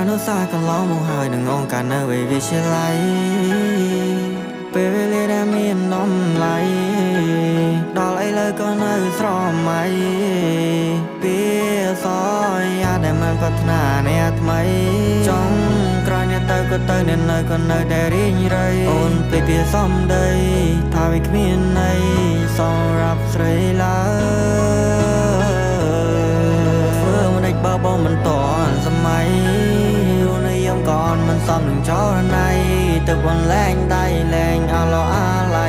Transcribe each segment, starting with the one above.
នុសាសន៍កន្លងមកហើយនឹងអង្គការនៅវិទ្យាល័យពេលវេលាដែលមានតម្លៃដល់ឥឡូវក៏នៅស្រមៃពីសយាដែលមិនប្រាថ្នាអ្នកថ្មីចង់ក្រោយអ្នកទៅក៏ទៅអ្នកនៅក៏នៅតែរីងរៃអូនភ្លេចពីសំដីថាវាគ្មានន័យសម្រាប់ស្រីឡើយធ្វើមិនដេចបើបងមិនតន់សម័យរស់នៅយំកនមិនសមនឹងចរណៃទៅបនលែងដៃលែងអឡោអាឡៃ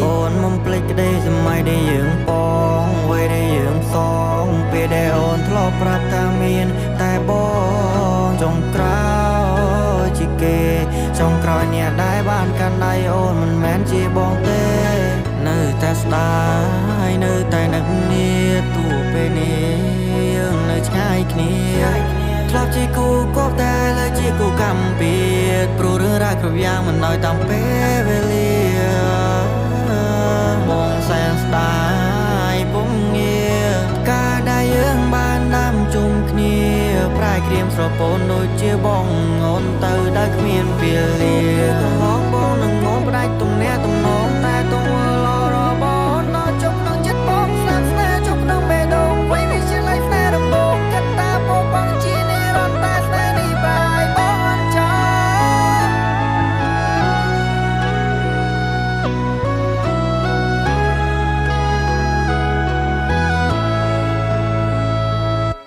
អូនមិនភ្លេចក្តីសម័យដែលយើងបងវ័យដែលយើងសងពេលដែលអូនធ្លាប់ប្រាប់ថាមានតែបងចុងក្រោយជាគេចុងក្រោយអ្នកដែលបានកាន់ដៃអូនមិនមែនជាបងទេនៅតែស្ដាយនៅតែនឹកនាទូពេលនេះយើងនៅឆ្ងាយគ្នាធ្លាប់ជាគូគប់តែលើជាគូកម្មពៀតព្រោះរឿងរ៉ាវគ្រប់យ៉ាងមិនដោយតាមពេលវេលាបងសែនស្ដាយពុំងារការដែលយើងបានដាំជុំគ្នាប្រែក្រៀមស្រពោនដូចជាបងអូនទៅដោយគ្មានពេលលាកន្លងបងនឹងងំផ្ដាច់ទំនាក់ទំនងតែទង្វើល្អរបស់អូនដល់ចុះក្នុងចិត្តបងស្នាមស្នេហ៍ចុះក្នុងបេះដូងវិញវាជាឡៃស្នេហ៍ដំបូងគិតតាពបងជានិរន្តរ៍តែស្នេហ៍នេះប្រែបងអត់ចោល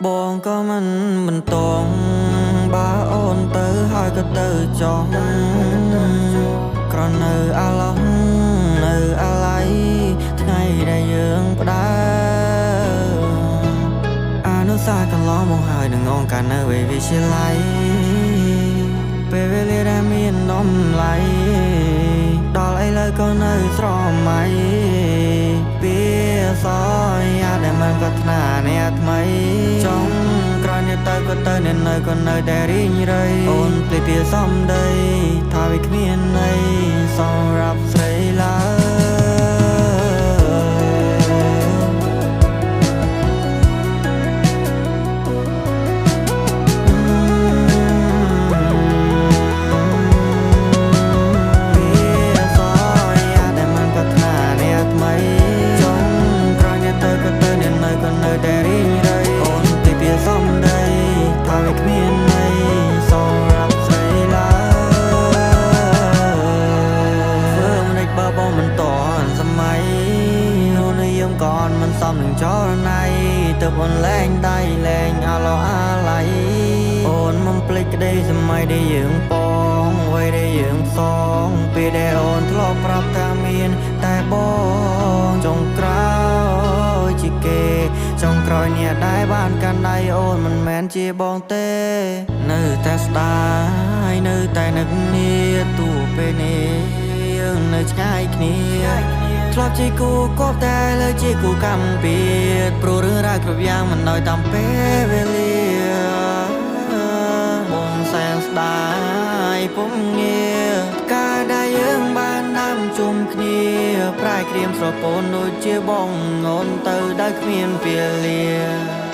បងក៏មិនបន្តងបើអូនទៅហើយក៏ទៅចោះក្រនៅអាឡោះនៅអាឡ័យថ្ងៃដែលយើងផ្ដើមអនុសាសន៍កន្លងមកហើយនឹងអង្គការនៅវិទ្យាល័យពេលវេលាដែលមានតម្លៃដល់ឥឡូវក៏នៅស្រមៃពីសយាដែលមិនប្រាថ្នាអ្នកថ្មីចង់ក្រោយអ្នកទៅក៏ទៅអ្នកនៅក៏នៅតែរីងរៃអូនភ្លេចពីសំដីថាវាគ្មានន័យសម្រាប់ស្រីឡើយ ពីសយាដែលមិនប្រាថ្នាអ្នកថ្មីចុងក្រោយអ្នកទៅក៏ទៅអ្នកនៅក៏នៅតែរីងរៃអូនភ្លេចពីសំដីថាវាគ្មានន័យសម្រាប់ស្រីឡើយធ្វើមិនដេចបើបងមិនតន់សម័យរស់នៅយំកនមិនសមនឹងចរណៃទៅបនលែងដៃលែងអឡោអាឡៃអូនមិនភ្លេចក្តីសម័យដែលយើងបងវ័យដែលយើងសងពេលដែលអូនធ្លាប់ប្រាប់ថាមានតែបងចុងក្រោយជាគេចុងក្រោយអ្នកដែលបានកាន់ដៃអូនមិនមែនជាបងទេនៅតែស្ដាយនៅតែនឹកនាទូពេលនេះយើងនៅឆ្ងាយគ្នាធ្លាប់ជាគូគប់តែលើជាគូកម្មពៀតព្រោះរឿងរ៉ាវគ្រប់យ៉ាងមិនដោយតាមពេលវេលាបងសែនស្ដាយពុំងារការដែលយើងបានដាំជុំគ្នាប្រែក្រៀមស្រពោនដូចជាបងអូនទៅដោយគ្មានពេលលា